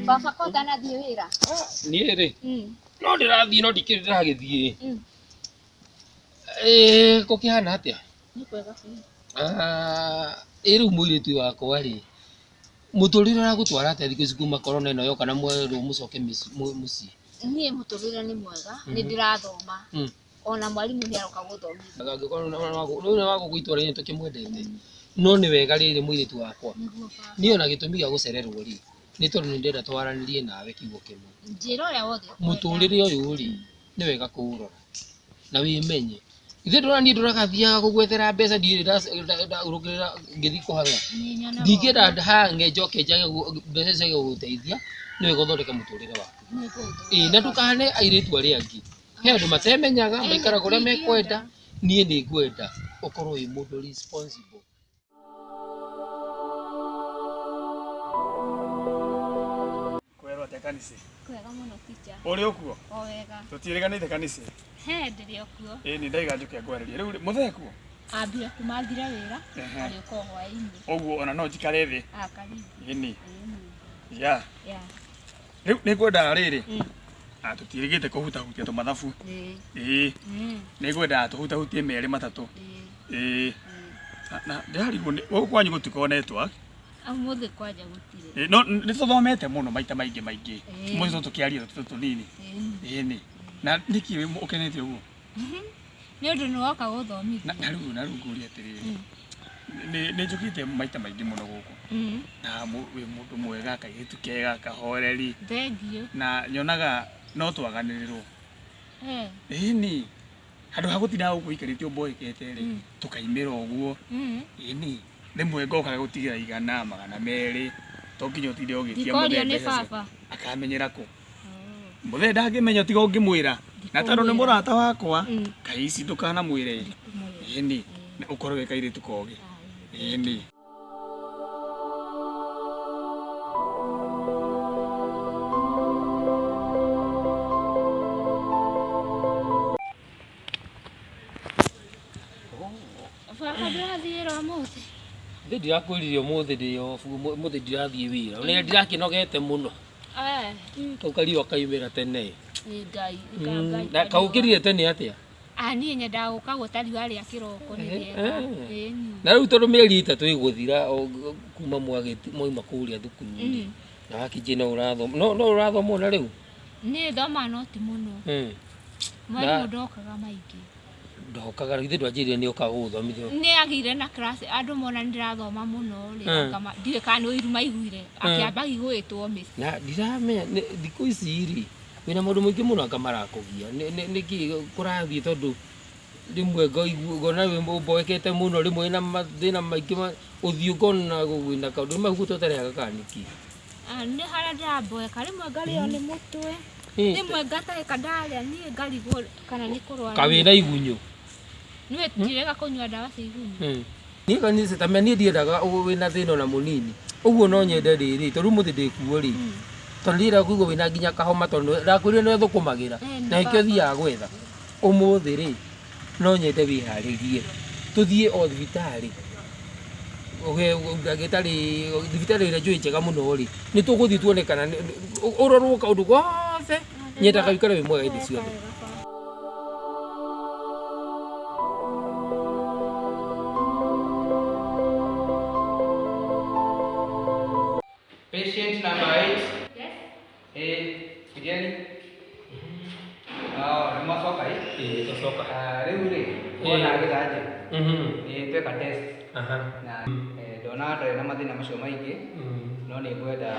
Baba ko ndanathiĩ wĩra. Niĩ rĩ, no ndĩrathiĩ no ndikĩrĩ ndĩragĩthiĩ. Ĩĩ gũkĩhana atĩa? Nĩ kwega biũ. Ah, ĩ rĩu mũirĩtu wakwa rĩ, mũtũrĩre ũragũtwara atĩa thikũ ici kuma corona ĩno yoka na mwerwo mũcoke mũciĩ? Niĩ mũtũrĩre nĩ mwega, nĩ ndĩrathoma. Ona mwarimũ nĩ aroka gũthomithia. Angĩkorwo nĩ wa gũkũ itũra-inĩ tũkĩmwendete. No nĩ wega rĩrĩ mũirĩtu wakwa. Nĩguo baba. Niĩ ona gĩtũmi gĩa gũcererwo rĩ, nĩ tondũ nĩ ndĩrenda twaranĩrie nawe kiugo kĩmwe. Njĩra ũrĩa wothe ũkwenda. Mũtũrĩre ũyũ rĩ, nĩ wega kũũrora na wĩmenye. Ithe ndũrona niĩ ndũragathiaga gũgwethera mbeca ndirĩ ndaurũkĩrĩra ngĩthiĩ kũhang'a. Nĩ nyonaga Ndingĩenda hange njoke njage mbeca ciage gũgũteithia, nĩ wega ũthondeke mũtũrĩre waku. Nĩ ngũũthondeka. Ĩĩ na ndũkahane airĩtu arĩa angĩ. He andũ matemenyaga, maikaraga ũrĩa mekwenda. Niĩ nĩ ngwenda ũkorwo wĩ mũndũ responsible. Kwerwo atĩa kanitha? Kwega mũno teacher. Ũrĩ o kuo? O wega. Tũtiĩrĩganĩte kanitha? He ndĩrĩ o kuo. Ĩĩ nĩ ndaiga njũke ngwarĩrie. Rĩu rĩ, mũthee kuo? Ambire kũmathira wĩra, Ehe. arĩũka o hwaĩ-inĩ. Ũguo ona no njikare thĩ. Ah, karibu. Ĩni. Ĩni. Ya. Ya. Rĩu nĩ ngwenda rĩrĩ. Ah, tũtiĩrĩgĩte kũhutahutia tũmathabu. Ĩĩ. Ĩĩ. Nĩ ngwenda tũhutahutie merĩ matatũ. Ĩĩ. Ĩĩ. Na ndĩrarigwo nĩ gũkũ kwanyu gũtikoragwo network. Ũmũthĩ kwanja gũtirĩ. Ĩĩ, no nĩ tũthomete mũno maita maingĩ maingĩ. Ĩĩ. Mũthĩ no tũkĩaria tũtũ tũnini. Ĩĩ. Ĩni. Na nĩkĩ ũkenete ũguo? Nĩ ũndũ nĩ woka gũthomithia. Na rĩu ngũrie atĩrĩrĩ. Nĩ njũkĩte maita maingĩ mũno gũkũ. Na wĩ mũndũ mwega, kairĩtu kega, kahoreri. Thengiũ. Na nyonaga no twaganĩrĩrwo. Eh. Ĩni. Handũ ha gũtinda gũkũ ũikarĩte ũmboekete rĩ, tũkaimĩra ũguo. Ĩni. Rĩmwe ngoka gũtigĩra 100, 200. To nginya ũtinde ũgĩtia Ndikorio mũthee nĩ mbeca cia- baba. Akamenyera kũ? Mũthee ndangĩmenya tiga ũngĩmwĩra. Na tondũ nĩ mũrata wakwa, kaĩ ici ndũkanamwĩre. Ĩni. Na ũkorwo wĩ kairĩtu kogĩ. Ĩni. Baba ndũrathiĩ wĩra ũmũthĩ? Ithe ndirakwĩrire ũmũthĩ ndĩ off, ũmũthĩ ndirathiĩ wĩra. Nĩ ndirakĩnogete mũno. Eh. Kau kariũa kaumĩra tene. Nĩ Ngai. Nĩ Ngai. Na kaũkĩrire tene atĩa? Ah, niĩ nyendaga gũka gũta riũa rĩa kĩroko nĩ rĩega. Ĩni. Na rĩu tondũ mĩeri 3 ĩgũthira kuma mwauma kũrĩa thukuru rĩ, na wakĩnjĩ no ũrathoma, no ũrathoma ona rĩu? Niĩ thomaga no ti mũno. Mwarimũ ndokaga maingĩ. Ndokaga, ithe ndwanjĩrire nĩ okaga gũgũthomithia. Nĩ agĩire na class, andũ mona nĩ ndĩrathoma mũno rĩ, ndiũĩ kana nĩ ũiru maiguire, akĩambagia gwĩtwo miss. Na ndiramenya, thikũ ici rĩ, wĩna maũndũ maingĩ mũno anga marakũgia. Nĩkĩ kũrathiĩ tondũ rĩmwe ngona wĩ ũmboekete mũno, rĩmwe wĩna mathĩna maingĩ ũthiũ ngona wĩna kaũndũ, nĩ mahuti ũtarĩaga kana nĩkĩ? Ah, nĩ harĩa ndĩramboeka, rĩmwe ngarĩo nĩ mũtwe, rĩmwe ngatahĩka ndarĩa, niĩ ngarigwo kana nĩ kũrwara. Ka wĩna igunyũ? Niĩ ndirega kũnyua ndawa cia igunyũ. Niĩ kanitha ta niĩ ndiendaga wĩna thĩna ona mũnini. Ũguo no nyende rĩrĩ, tondũ ũmũthĩ ndĩkuo rĩ. Tondũ ndiendaga kũigua wĩna nginya kahoma tondũ ndakwĩrire nĩ ũthũkũmagĩra. Na nĩkĩo thiaga gwetha. Ũmũthĩ rĩ, no nyende wĩharĩrie. Tũthiĩ o thibitarĩ. Ndagĩtarĩ, thibitarĩ ĩrĩa njũĩ njega mũno rĩ, nĩ tũgũthiĩ tuone kana ũrorwo kaũndũ gothe. Nyendaga ũikare wĩ mwega hĩndĩ ciothe. Patient number 8. Yes. Eh, kujeni. Oh, nĩ mwacoka ĩ? Ĩĩ, twacoka. Ah, rĩu rĩ, wona gĩthanje. Nĩ tweka test. Na ndona ndarĩ na mathĩna macio maingĩ, no nĩ ngwenda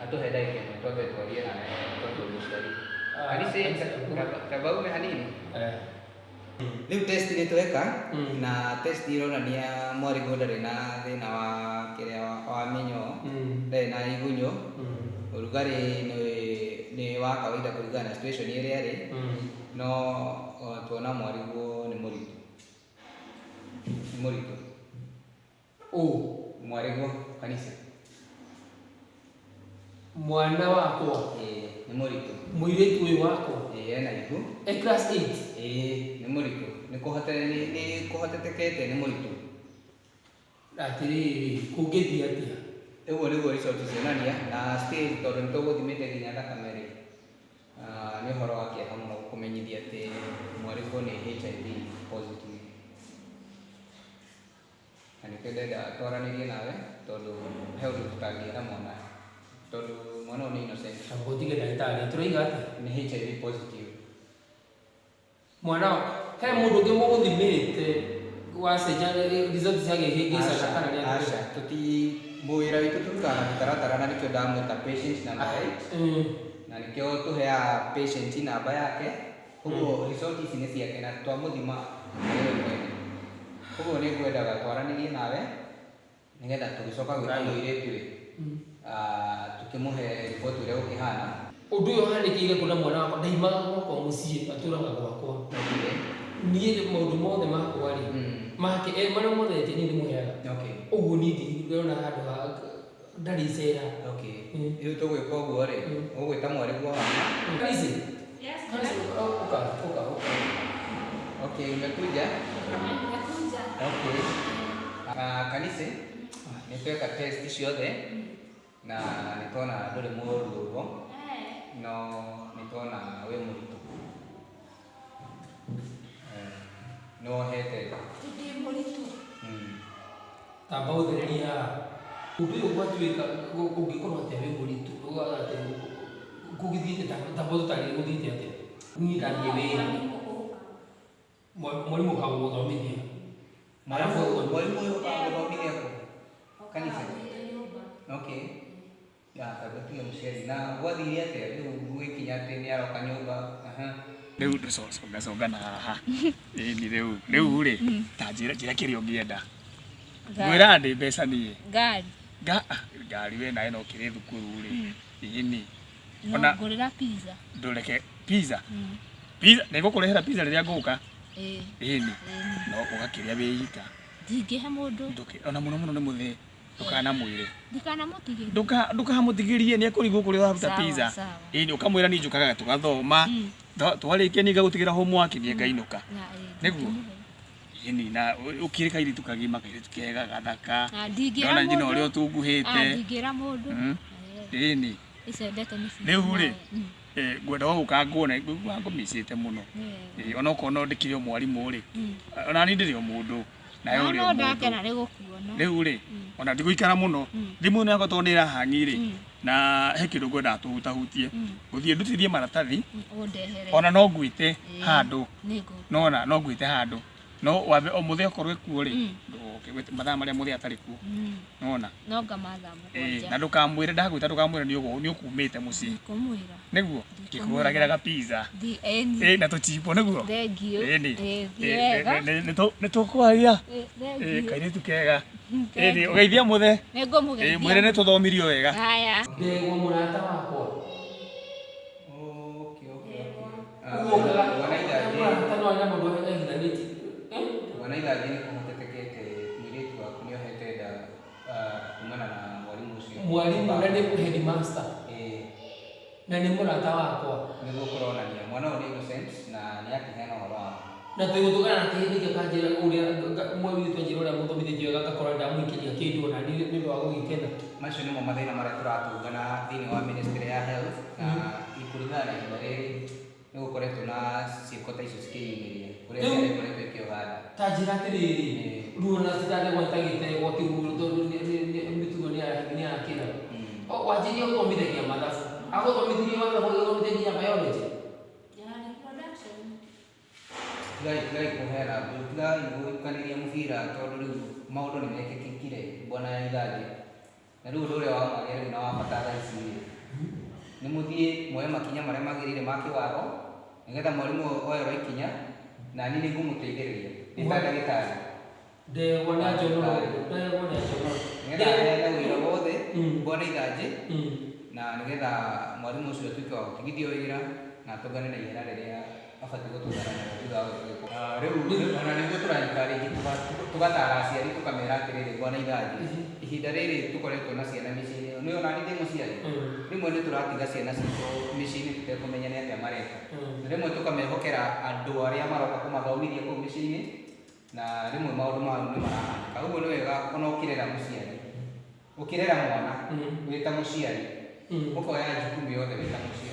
atũhe ndagĩka ĩmwe twambe twarie nawe tondũ mũciari. Alice, kaba ume hanini. Rĩu test nĩ tweka na test ironania mwarĩguo ndarĩ na thĩna wa kĩrĩa wa mĩnyoo, ndarĩ na igunyũ, ũrugarĩ nĩ wa kawaida kũringana na situation ĩrĩa arĩ, no tuona mwarĩguo nĩ mũritũ. Nĩ mũritũ. Ũ mwarĩguo kanitha. Mwana wakwa? Ĩĩ, nĩ mũritũ. Mũirĩtu ũyũ wakwa? Ĩĩ, ena ihu. E class 8? Ĩĩ, nĩ mũritũ. Nĩ kũhote nĩ kũhotetekete nĩ mũritũ. Atĩrĩrĩ, kũngĩthiĩ atĩa? Ũguo nĩguo result cionania na still tondũ nĩ tũgũthimĩte nginya thakame rĩ, nĩ ũhoro wa kĩeha mũno gũkũmenyithia atĩ mwarĩguo nĩ HIV positive. Na nĩkĩo ndenda twaranĩrie nawe tondũ he ũndũ tũtangĩra mwana tondũ mwana ũyũ nĩ innocent. Amba ũtige ndagĩtarĩ, tũroiga atĩa? Nĩ HIV positive. Mwana he mũndũ ũngĩ mũgũthimĩte wacenja result ciagĩhĩngĩcana kana nĩ atĩa? Aca, tũti wĩra witũ tũrutaga na mũtaratara na nĩkĩo ndamwĩta patient number 8 na nĩkĩo tũheaga patient namba yake, koguo result ici nĩ ciake na twamũthima nĩwe mwene. Koguo nĩ ngwendaga twaranĩrie nawe nĩgetha tũgĩcoka gwĩta mũirĩtu rĩ, tũkĩmũhe riboti ũrĩa gũkĩhana. Ũndũ ũyũ ũhanĩkĩire kuona mwana wakwa ndaimaga gwakwa mũciĩ, atũraga gwakwa. Niĩ maũndũ mothe makwa rĩ, make marĩa mothe etia niĩ ndĩmũheaga. Ũguo niĩ ndirona handũ ha ndarĩ icera. Okay. Rĩu tũgwĩka ũguo rĩ, ũgwĩta mwarĩguo haha. Kanisi. Yes. Kanisi, ũka ũka ũka. Okay, umekuja? Nimekuja. Okay. Kanisi, nĩ tweka test ciothe na nĩ tuona ndũrĩ mũũru ũguo, no nĩ tuona wĩ mũritũ. Nĩ wohete nda. Ndĩ mũritũ. Tamba ũthererie haha. Ũndũ ũyũ gwatuĩka ũngĩkorwo atĩa wĩ mũritũ, kũgĩthiĩte tamba ũtũtarĩrie gũthiĩte atĩa? Niĩ ndathiĩ wĩra. Mwarimũ okaga gũgũthomithia. Mwarimũ ũyũ okaga gũthomithia kũ? Kanitha? Okay. Ya, tondũ tiwe mũciari. Na gwathire atĩa rĩu gũgĩkinya atĩ nĩ aroka nyũmba? Rĩu ndũcoconga conga na haha. Ĩni rĩu rĩu rĩ, ta njĩra njĩra kĩrĩa ũngĩenda. Ngwĩra ndĩ mbeca niĩ. Ngari. Ngari we nawe no ũkĩrĩ thukuru rĩ. Ĩni. No ngũrĩra pizza. Ndũreke pizza. Pizza nĩngũkũrehera pizza rĩrĩa ngũka. Ĩni. No ũgakĩrĩa wĩ ika. Ndingĩhe mũndũ. Ona mũno mũno nĩ mũthee. Ndũkanamwĩre. Ndikanamũtigĩrie. Ndũkamũtigĩrie nĩ ekũrigwo kũrĩa ũraruta pizza. Ĩni ũkamwĩra niĩ njũkaga tũgathoma. Twarĩkia niĩ ngagũtigĩra homework niĩ ngainũka. Nĩguo? Ĩni na ũkĩrĩ kairĩtu kagima, kairĩtu kega gathaka. Ndona nginya ũrĩa ũtunguhĩte. Ndingĩra mũndũ. Ĩni. Rĩu rĩ, ngwenda gũka nguone, ngũigua ngũmicĩte mũno. Onokorwo no ndĩkĩrĩ o mwarimũ rĩ, ona niĩ ndĩrĩ o mũndũ. Nawe ũrĩ o mũndũ. Rĩu rĩ, ona ndigũikara mũno. Thimũ ĩno yakwa tondũ nĩ ĩrahangi rĩ, na he kĩndũ ngwendaga tũhutahutie. Ngũthiĩ ndutithie maratathi, ona no ngwĩte handũ. Nona no ngwĩte handũ. No wambe o mũthee okorwo ekuo rĩ, ndũgoke mathaa marĩa mũthee atarĩ kuo. Nona? No ngamathaa mũgwanja. Na ndũkamwĩre, ndagwĩta ndũkamwĩre nĩ ũkumĩte mũciĩ. Ndikũmwĩra. Nĩguo? Ngĩkũhũragĩra ga pizza. Na tũchipo nĩguo? Thengiũ. Ĩni. Wega. Nĩ tũkwaria. Kairĩtu kega. Ĩni, ũgeithia mũthee. Nĩngũmũgeithia. Mwĩre nĩ tũthomirio wega. Haya. Ndegwa mũrata wakwa. Okay, okay, okay. Mũrata no arĩ na mũndũ ehithanĩtie. Bwana Ithanjĩ nĩ kũhotetekete mũirĩtu waku nĩ ohete nda kumana na mwarimũ ũcio. Mwarimũ na nĩ headmaster. Na nĩ mũrata wakwa. Nĩguo kũronania mwana ũyũ nĩ innocent na nĩ akĩheana ũhoro wa ma. Na twĩgũtũngana nake hĩndĩ ĩngĩ akanjĩra ũrĩa mweri witũ anjĩra ũrĩa mũthomithĩtie wega ngakora ndamũikĩria kĩndũ ona niĩ nĩ ũndũ wa gũgĩkena. Macio nĩmo mathĩna marĩa tũratũngana thĩinĩ wa ministry ya health na kũringana na ihinda rĩrĩ nĩ gũkoretwo na ciĩko ta icio cikĩyumĩria kũrĩa ciana ikoretwo ikĩoha nda. Ta njĩra atĩrĩrĩ, ruo na citandegwa itagĩtegwa kĩguũ tondũ mĩtugo nĩ yakĩra. Wanjĩrĩria gũthomithagia mathabu. Agũthomithirie mathabu agĩthomithia nginya biology. Tigai kũheana, tigai gũikanĩria mũbira tondũ rĩu maũndũ nĩ mekĩkĩkire bwana Ithanjĩ. Na rĩu ũndũ ũrĩa wa mwanya rĩu na wa bata thaa ici rĩ, nĩ mũthiĩ muoye makinya marĩa magĩrĩire ma kĩwatho nĩgetha mwarimũ oyerwo ikinya na niĩ nĩngũmũteithĩrĩria ndĩ ta ndagĩtarĩ. Ndegwa nĩ anjonoro, ndegwa nĩ anjonoro. Nĩgetha aheane ũira wothe bwana Ithanjĩ na nĩgetha mwarimũ ũcio atuĩke wa gũtigithio wĩra na atũngane na ihera rĩrĩa Abatiĩ gũtũngana nayo thutha wa gwĩkwo. Rĩu ona nĩguo tũra encourage tũgatara aciari, tũkamera atĩrĩrĩ, bwana ithanjĩ, ihinda rĩrĩ tũkoretwo na ciana mĩciĩ-inĩ, nĩ ona niĩ ndĩ mũciari, rĩmwe nĩ tũratiga ciana citũ mĩciĩ-inĩ tũtekũmenya nĩ atĩa mareka, na rĩmwe tũkamehokera andũ arĩa maroka kũmathomithia kũu mĩciĩ-inĩ, na rĩmwe maũndũ mau nĩ marahanĩka. Ũguo nĩ wega ona ũkĩrera mũciari, ũkĩrera mwana wĩ ta mũciari, ũkoya jukumu yothe wĩ ta mũciari.